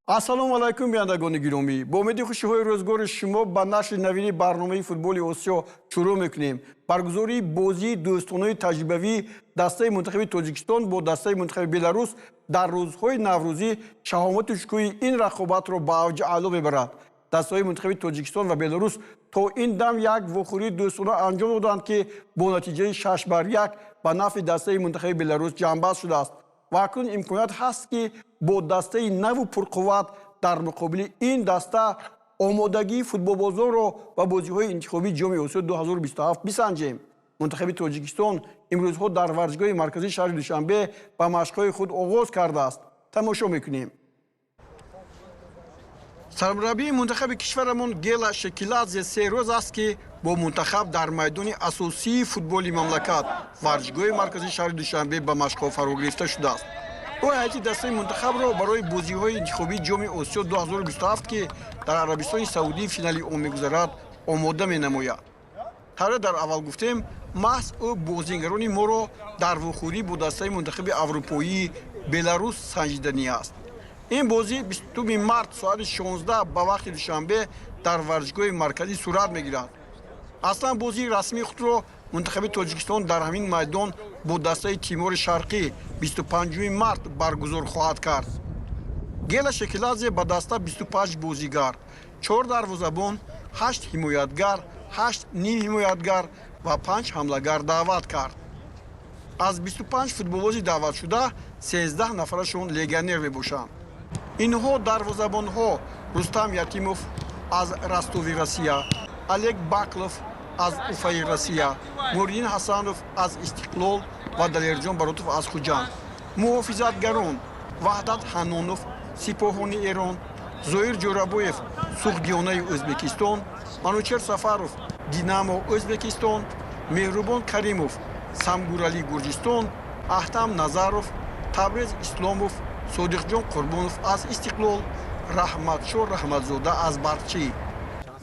Ассалому алайкум, бинандагони гиромӣ! Бо умеди хушиҳои рӯзгори шумо ба нашри навини барномаи футболи Осиё шурӯъ мекунем. Баргузории бозии дӯстонаи таҷрибавии дастаи мунтахаби Тоҷикистон бо дастаи мунтахаби Беларус дар рӯзҳои наврӯзӣ шаҳомату шукӯҳи ин рақобатро ба авҷи аъло мебарад. Дастаҳои мунтахаби Тоҷикистон ва Беларус то ин дам як вохӯрии дӯстона анҷом доданд, ки бо натиҷаи 6-1 ба нафъи дастаи мунтахаби Беларус ҷамъбаст шудааст ва акнун имконият ҳаст, ки бо дастаи наву пурқувват дар муқобили ин даста омодагии футболбозонро ба бозиҳои интихобии Ҷоми Осиё 2027 бисанҷем. Мунтахаби Тоҷикистон имрӯзҳо дар варзишгоҳи марказии шаҳри Душанбе ба машқҳои худ оғоз кардааст. Тамошо мекунем. Сармураббии мунтахаби кишварамон Гела Шекиладзе 3 рӯз аст, ки бо мунтахаб дар майдони асосии футболи мамлакат, варзишгоҳи марказии шаҳри Душанбе, ба машқҳо фаро гирифта шудааст. Ӯ ҳайати дастаи мунтахабро барои бозиҳои интихобии Ҷоми Осиё 2027, ки дар Арабистони Саудӣ финали он мегузарад, омода менамояд. Тавре дар аввал гуфтем, маҳз ӯ бозингарони моро дар вохӯрӣ бо дастаи мунтахаби аврупоии Беларус санҷиданӣ аст. Ин бозӣ 20 март соати 16 ба вақти Душанбе дар варзишгоҳи марказӣ сурат мегирад. Аслан бозии расмии худро мунтахаби Тоҷикистон дар ҳамин майдон бо дастаи Тимори Шарқӣ 25 март баргузор хоҳад кард. Гела Шекиладзе ба даста 25 бозигар, чор дарвозабон, ҳашт ҳимоятгар, ҳашт нимҳимоятгар ва панҷ ҳамлагар даъват кард. Аз 25 футболбози даъватшуда 13 нафарашон легионер мебошанд. Инҳо дарвозабонҳо: Рустам Ятимов аз Ростови Россия, Олег Баклов аз Уфаи Россия, Муриддин Ҳасанов аз Истиқлол ва Далерҷон Баротов аз Хуҷанд. Муҳофизатгарон: Ваҳдат Ҳаннонов, Сипоҳони Эрон, Зоир Ҷӯрабоев, Суғдиёнаи Ӯзбекистон, Манучер Сафаров, Динамо, Ӯзбекистон, Меҳрубон Каримов, Самгурали, Гурҷистон, Аҳтам Назаров, Табрез Исломов, Содиқҷон Қурбонов аз Истиқлол, Раҳматшо Раҳматзода аз Барқчӣ.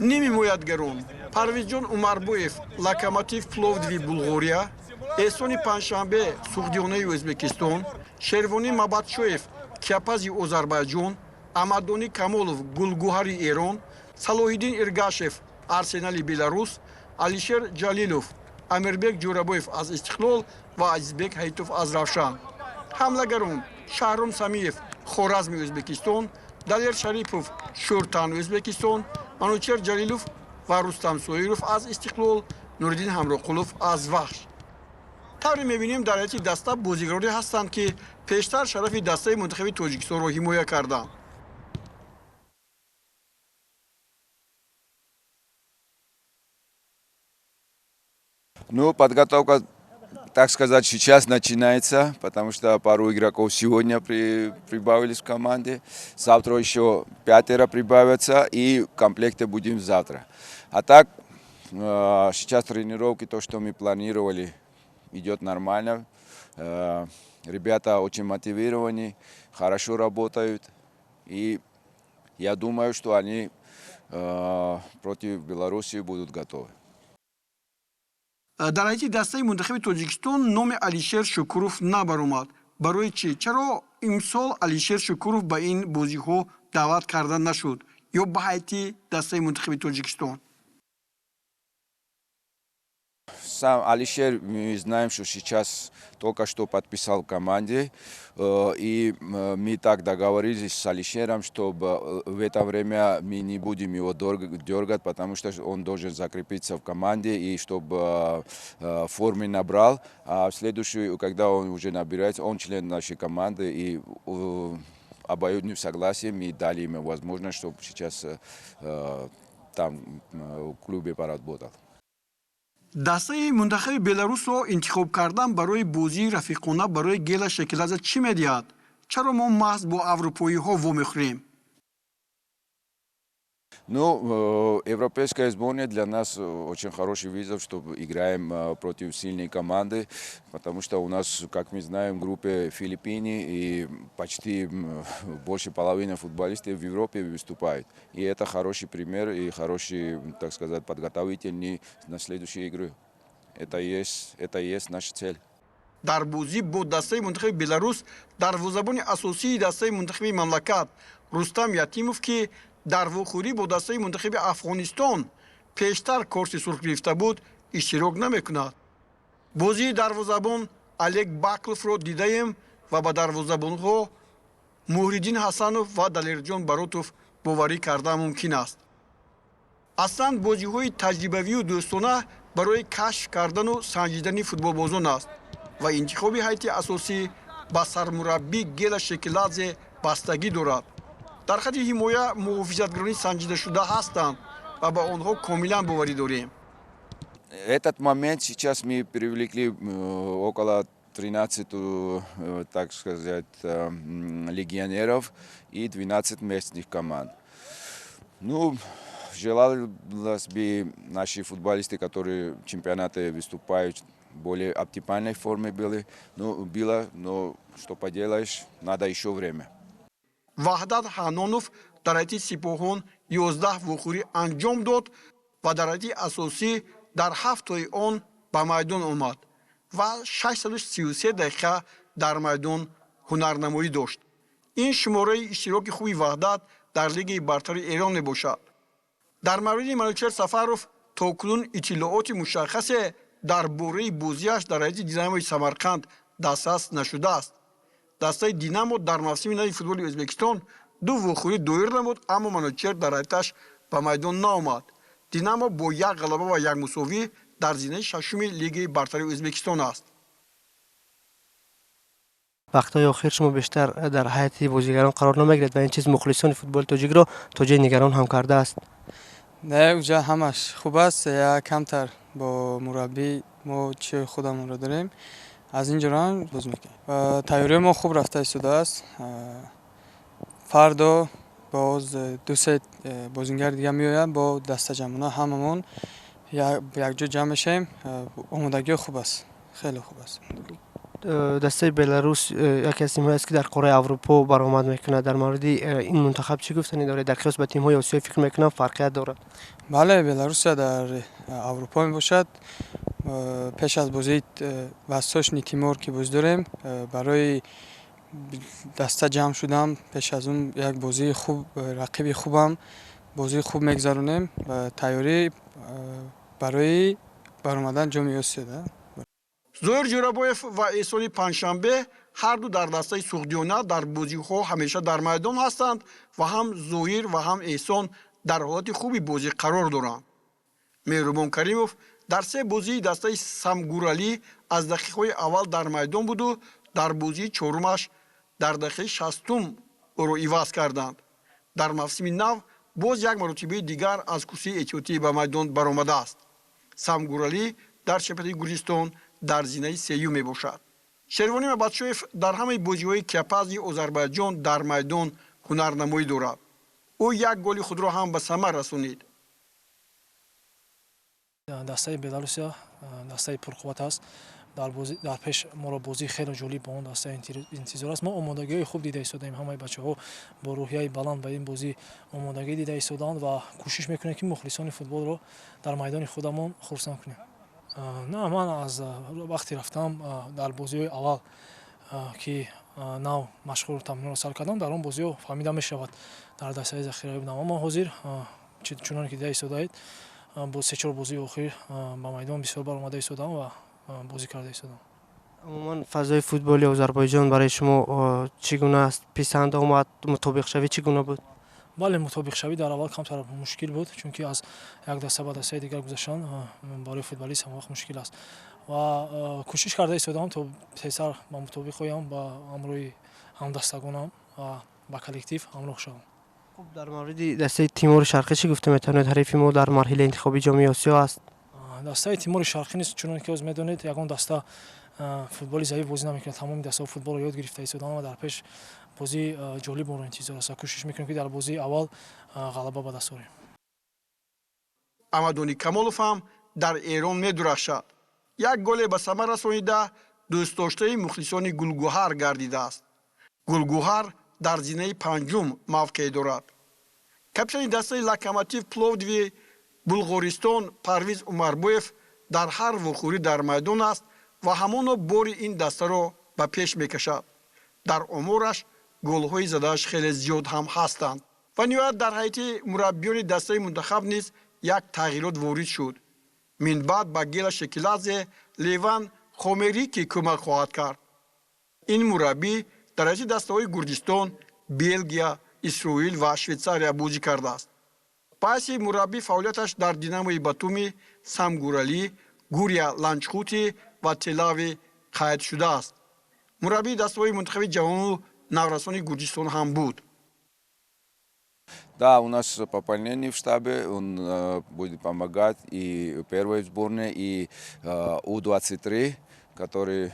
Нимҳимоятгарон: Парвизҷон Умарбоев, Локомотив Пловдиви, Булғория, Эҳсони Панҷшанбе, Суғдиёнаи Ӯзбекистон, Шервонӣ Мабатшоев, Кяпази Озарбайҷон, Амаддонӣ Камолов, Гулгуҳари Эрон, Салоҳиддин Иргашев, Арсенали Беларус, Алишер Ҷалилов, Амирбек Ҷӯрабоев аз Истиқлол ва Азизбек Ҳайтов аз Равшан. Ҳамлагарон: Шаҳром Самиев, Хоразми Ӯзбекистон, Далер Шарипов, Шӯртан, Ӯзбекистон, Манучер Ҷалилов ва Рустам Соиров аз Истиқлол, Нуриддин Ҳамроқулов аз Вахш. Тавре мебинем, дар ҳайати даста бозигароне ҳастанд, ки пештар шарафи дастаи мунтахаби Тоҷикистонро ҳимоя карданд. Ну, подготовка, так сказать, сейчас начинается, потому что пару игроков сегодня прибавились в команде. Завтра еще пятеро прибавятся, и в комплекте будем завтра. А так, сейчас тренировки, то, что мы планировали, идет нормально. Ребята очень мотивированы, хорошо работают. И я думаю, что они против Белоруссии будут готовы. Дар ҳайати дастаи мунтахаби Тоҷикистон номи Алишер Шукуров набаромад. Барои чӣ? Чаро имсол Алишер Шукуров ба ин бозиҳо даъват карда нашуд ё ба ҳайати дастаи мунтахаби Тоҷикистон? Сам Алишер, мы знаем, что сейчас только что подписал в команде. И мы так договорились с Алишером, чтобы в это время мы не будем его дергать, потому что он должен закрепиться в команде и чтобы формы набрал. А в следующую, когда он уже набирается, он член нашей команды, и обоюдным согласием мы дали ему возможность, чтобы сейчас там в клубе поработал. Дастаи мунтахаби Беларусро интихоб кардан барои бозии рафиқона барои Гела Шекиладзе чӣ медиҳад? Чаро мо маҳз бо аврупоиҳо вомехӯрем? Ну, европейская сборная для нас очень хороший вызов, что играем против сильной команды, потому что у нас, как мы знаем, в группе Филиппины, и почти больше половины футболистов в Европе выступают. И это хороший пример и хороший, так сказать, подготовительный на следующую игру. Это есть наша цель. Дар бозӣ бо дастаи мунтахаби Беларус дарвозабони асосии дастаи мунтахаби мамлакат Рустам Ятимов, ки дар вохӯрӣ бо дастаи мунтахаби Афғонистон пештар корти сурх гирифта буд, иштирок намекунад. Бозии дарвозабон Олег Бакловро дидаем ва ба дарвозабонҳо Муҳриддин Ҳасанов ва Далерҷон Баротов боварӣ карда мумкин аст. Аслан бозиҳои таҷрибавию дӯстона барои кашф кардану санҷидани футболбозон аст ва интихоби ҳайати асосӣ ба сармураббӣ Гела Шекиладзе бастагӣ дорад. Дар хати ҳимоя муҳофизатгарони санҷидашуда ҳастанд ва ба онҳо комилан боварӣ дорем. Этот момент сейчас мы привлекли около 13, так сказать, легионеров и 12 местных команд. Ну, желалось бы наши футболисты, которые в чемпионате выступают, более оптимальной форме были. Ну, было, но что поделаешь, надо еще время. Ваҳдат Ҳанонов дар ҳайати Сипоҳон 11 вохӯрӣ анҷом дод ва дар ҳайати асосӣ дар ҳафтои он ба майдон омад ва 633 дақиқа дар майдон ҳунарнамоӣ дошт. Ин шумораи иштироки хуби Ваҳдат дар Лигаи бартари Эрон мебошад. Дар мавриди Манучер Сафаров то кунун иттилооти мушаххасе дар бораи бозиаш дар ҳайати Динамои Самарқанд дастрас нашудааст. Дастаи Динамо дар мавсими нави футболи Ӯзбекистон ду вохӯрӣ доир намуд, аммо Манучер дар ҳайаташ ба майдон наомад. Динамо бо як ғалаба ва як мусовӣ дар зинаи шашуми Лигаи бартари Ӯзбекистон аст. Вақтҳои охир шумо бештар дар ҳайати бозигарон қарор намегиред ва ин чиз мухлисони футболи тоҷикро то ҷое нигарон ҳам кардааст. Не, уҷа ҳамаш хуб аст. Я камтар бо мураббӣ мо чиҳои худамонро дорем, аз ин ҷорам боз мекунем. Тайёрии мо хуб рафта истодааст. Фардо боз ду-се бозингари дига меоянд, бо дастаҷамъона ҳамамон якҷо ҷамъ мешавем. Омодагиҳо хуб аст, хеле хуб аст. Дастаи Беларус яке аз тимҳое аст, ки дар қораи Аврупо баромад мекунад. Дар мавриди ин мунтахаб чӣ гуфтанӣ доред? Дар қиёс ба тимҳои Осиё, фикр мекунам, фарқият дорад. Бале, Беларусия дар Аврупо мебошад. Пеш аз бозии Восточный Тимор, ки бозӣ дорем, барои даста ҷамъ шудам, пеш аз он як бозии хуб, рақиби хубам, бозии хуб мегузаронем ва тайёрӣ барои баромадан Ҷоми Осиё. Зоир Ҷӯрабоев ва Эҳсони Панҷшанбе ҳарду дар дастаи Суғдиёна дар бозиҳо ҳамеша дар майдон ҳастанд ва ҳам Зоир ва ҳам Эҳсон дар ҳолати хуби бозӣ қарор доранд. Меҳрубон Каримов дар се бозии дастаи Самгуралӣ аз дақиқаҳои аввал дар майдон буду дар бозии чорумаш дар дақиқаи 60-ум ӯро иваз карданд. Дар мавсими нав боз як маротибаи дигар аз курсии эҳтиётӣ ба майдон баромадааст. Самгуралӣ дар чемпионати Гурҷистон дар зинаи сеюм мебошад. Шервонӣ Мабадшоев дар ҳамаи бозиҳои Кяпази Озарбайҷон дар майдон ҳунарнамоӣ дорад. Ӯ як голи худро ҳам ба самар расонид. Дастаи Беларусия дастаи пурқувват аст. Дар пеш моро бозии хеле ҷолиб бо он даста интизор аст. Мо омодагиҳои хуб дида истодаем. Ҳамаи бачаҳо бо рӯҳияи баланд ба ин бозӣ омодагӣ дида истодаанд ва кӯшиш мекунем, ки мухлисони футболро дар майдони худамон хурсанд кунем. На, ман аз вақте рафтам, дар бозиҳои аввал, ки нав машғулу тамринро сар кардам, дар он бозиҳо фаҳмида мешавад, дар дастаи захиравӣ будам, аммо ҳозир, чуноне ки дида истодаед, бо се-чор бозии охир ба майдон бисёр баромада истодам ва бозӣ карда истодам. Умуман, фазои футболи Озарбойҷон барои шумо чӣ гуна аст? Писанд омад? Мутобиқшавӣ чӣ гуна буд? Бале, мутобиқшавӣ дар аввал камтар мушкил буд, чунки аз як даста ба дастаи дигар гузаштан барои футболист ҳамавақт мушкил аст ва кӯшиш карда истодам, то тезтар ба мутобиқ оям, ба ҳамроҳи ҳамдастагонам ва ба коллектив ҳамроҳ шавам. Хуб, дар мавриди дастаи Тимори Шарқӣ чӣ гуфта метавонед? Ҳарифи мо дар марҳилаи интихобии Ҷоми Осиё аст. Дастаи Тимори Шарқӣ низ, чуноне ки ҳоз медонед, ягон даста футболи заиф бозӣ намекунад. Тамоми дастаҳо футболро ёд гирифта истодаанд ва дар пеш бозии ҷолиб моро интизор аст ва кӯшиш мекунем, ки дар бозии аввал ғалаба ба даст орем. Амадони Камолов ҳам дар Эрон медурахшад. Як голе ба самар расонида, дӯстдоштаи мухлисони Гулгӯҳар гардидааст. Гулгӯҳар дар зинаи панҷум мавқеъ дорад. Капитани дастаи Локомотив Пловдиви Булғористон Парвиз Умарбоев дар ҳар вохӯрӣ дар майдон аст ва ҳамоно бори ин дастаро ба пеш мекашад. Дар омораш Голҳои задааш хеле зиёд ҳам ҳастанд. Ва ниҳоят, дар ҳайати мураббиёни дастаи мунтахаб низ як тағйирот ворид шуд. Минбаъд ба Гела Шекиладзе Леван Хомерики кӯмак хоҳад кард. Ин мураббӣ дар ҳайати дастаҳои Гурҷистон, Белгия, Исроил ва Швейтсария бозӣ кардааст. Паси мураббӣ фаъолияташ дар Динамои Батуми, Самгурали, Гурия Ланчхути ва Телави қайд шудааст. Мураббии дастаҳои мунтахаби ҷавону наврасони Гурҷистон ҳам буд. Да, у нас пополнение в штабе, он будет помогать и первой сборной, и У-23, который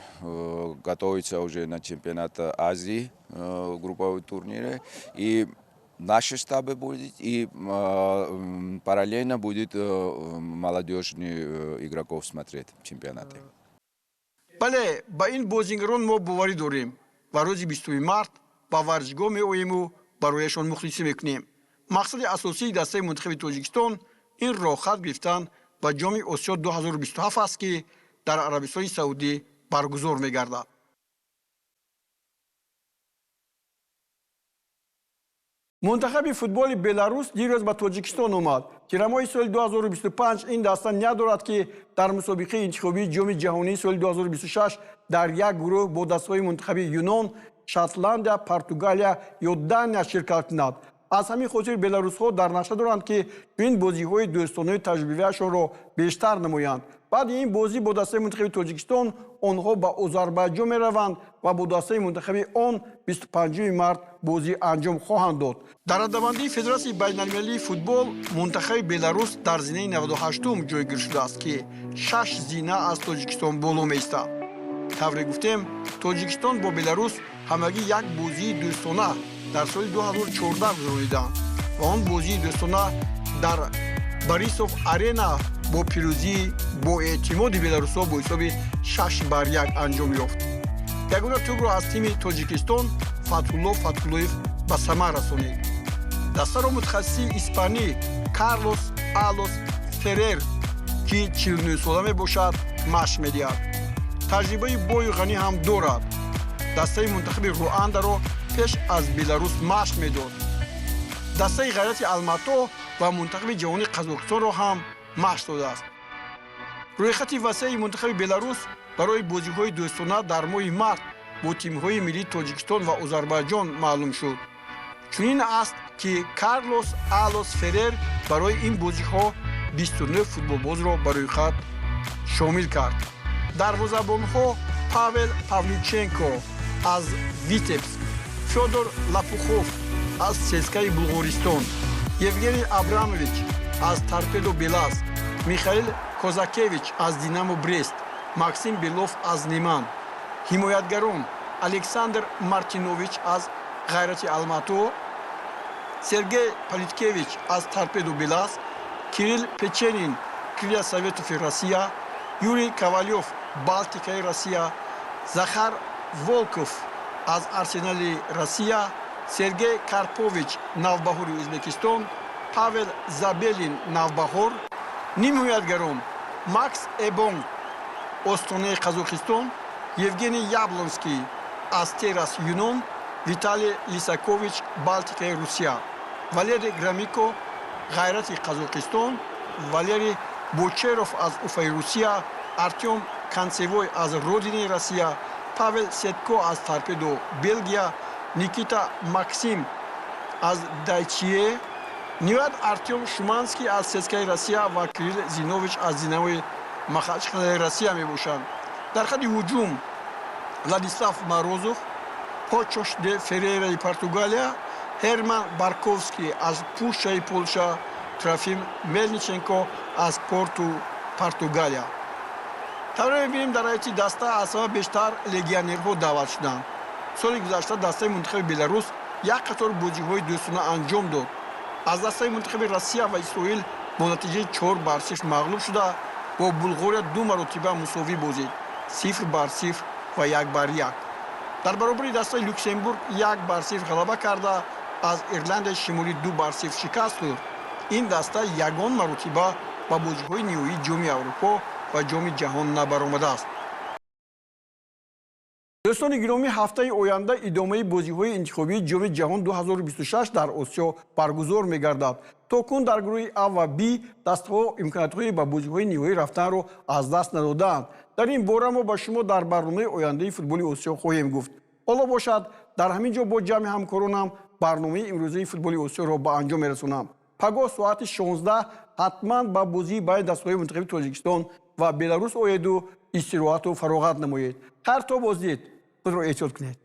готовится уже на чемпионат Азии в групповой турнире. И наши штабы будет, и параллельно будет молодежный игроков смотреть чемпионаты. Бале, ба ин бозингарон мо боварӣ дорем ва рӯзи 20 март ба варзишгоҳ меоему, барояшон мухлисӣ мекунем. Мақсади асосии дастаи мунтахаби Тоҷикистон ин роҳхат гирифтан ба Ҷоми Осиё 2027 аст, ки дар Арабистони Саудӣ баргузор мегардад. Мунтахаби футболи Беларус дирӯз ба Тоҷикистон омад. Тирамоҳи соли 2025 ин даста ният дорад, ки дар мусобиқаи интихобии Ҷоми ҷаҳонии соли 2026 дар як гурӯҳ бо дастаҳои мунтахаби Юнон, Шотландия, Португалия ё Дания ширкат кунад. Аз ҳамин хотир беларусҳо дар нақша доранд, ки ин бозиҳои дӯстонаи таҷрибавиашонро бештар намоянд. Баъди ин бозӣ бо дастаи мунтахаби Тоҷикистон онҳо ба Озарбайҷон мераванд ва бо дастаи мунтахаби он 25 март бозӣ анҷом хоҳанд дод. Дар радабандии Федератсияи байналмилалии футбол мунтахаби Беларус дар зинаи 98-ум ҷойгир шудааст, ки шаш зина аз Тоҷикистон боло меистад. Тавре гуфтем, Тоҷикистон бо Беларус ҳамагӣ як бозии дӯстона дар соли 2014 гузарониданд ва он бозии дӯстона дар Борисов Арена бо пирӯзии боэътимоди беларусҳо бо ҳисоби 6-1 анҷом ёфт. Ягона тӯбро аз тими Тоҷикистон Фатҳулло Фатҳуллоев ба самар расонид. Дастаро мутахассиси испанӣ Карлос Алос Феррер, ки 49-сола мебошад, машқ медиҳад. Таҷрибаи бою ғанӣ ҳам дорад. Дастаи мунтахаби Руандаро пеш аз Беларус машқ медод. Дастаи Ғайрати Алмато ва мунтахаби ҷавони Қазоқистонро ҳам машқ додааст. Рӯйхати васеи мунтахаби Беларус барои бозиҳои дӯстона дар моҳи март бо тимҳои миллии Тоҷикистон ва Озарбайҷон маълум шуд. Чунин аст, ки Карлос Алос Феррер барои ин бозиҳо 29 футболбозро ба рӯйхат шомил кард. Дарвозабонҳо: Павел Павлюченко аз Витебск, Фёдор Лопухов аз ЦСКАи Булғористон, Евгений Абрамович аз Торпедо Белаз, Михаил Козакевич аз Динамо Брест, Максим Белов аз Неман. Ҳимоятгарон: Александр Мартинович аз Ғайрати Алмато, Сергей Политкевич аз Торпедо Белаз, Кирилл Печенин, Крылья Советови Россия, Юрий Ковалев, Балтикаи Россия, Захар Волков аз Арсенали Россия, Сергей Карпович, Навбаҳори Ӯзбекистон, Павел Забелин, Навбаҳор. Нимҳимоятгарон: Макс Эбонг, Остонаи Қазоқистон, Евгений Яблонский, Астерас Юнон, Виталий Лисакович, Балтикаи Русия, Валерий Громико, Ғайрати Қазоқистон, Валерий Бочеров аз Уфаи Русия, Артем Концевой аз Родинаи Россия, Павел Сетко аз Торпедо Белгия, Никита Максим аз Дайчие, ниҳоят Артем Шуманский аз ЦСКАи Россия ва Кирилл Зинович аз Динамои Махачқалаи Россия мебошанд. Дар хати ҳуҷум Владислав Морозов, Почош де Ферейраи Португалия, Ҳерман Барковский аз Пушчаи Полша, Трофим Мелниченко аз Порту, Португалия. Тавре мебинем, дар ҳайати даста аз ҳама бештар легионерҳо даъват шуданд. Соли гузашта дастаи мунтахаби Беларус як қатор бозиҳои дӯстона анҷом дод. Аз дастаи мунтахаби Россия ва Исроил бо натиҷаи 4-0 мағлуб шуда, бо Булғория ду маротиба мусовӣ бозид: 0-0 ва 1-1. Дар баробари дастаи Люксембург 1-0 ғалаба карда, аз Ирландияи Шимолӣ 2-0 шикаст хӯрд. Ин даста ягон маротиба ба бозиҳои ниҳоии Ҷоми Аврупо ва Ҷоми ҷаҳон набаромадааст. Дӯстони гиромӣ, ҳафтаи оянда идомаи бозиҳои интихобии Ҷоми ҷаҳон 2026 дар Осиё баргузор мегардад. То кун дар гурӯҳи А ва Б дастаҳо имкониятҳои ба бозиҳои ниҳоӣ рафтанро аз даст надодаанд. Дар ин бора мо ба шумо дар барномаи ояндаи Футболи Осиё хоҳем гуфт. Ҳоло бошад, дар ҳамин ҷо бо ҷамъи ҳамкоронам барномаи имрӯзаи Футболи Осиёро ба анҷом мерасонам. Пагоҳ соати 16 ҳатман ба бозии байни дастаҳои мунтахаби Тоҷикистон ва Беларус оеду истироҳату фароғат намоед. Хайр, то боздид, худро эҳтиёт кунед.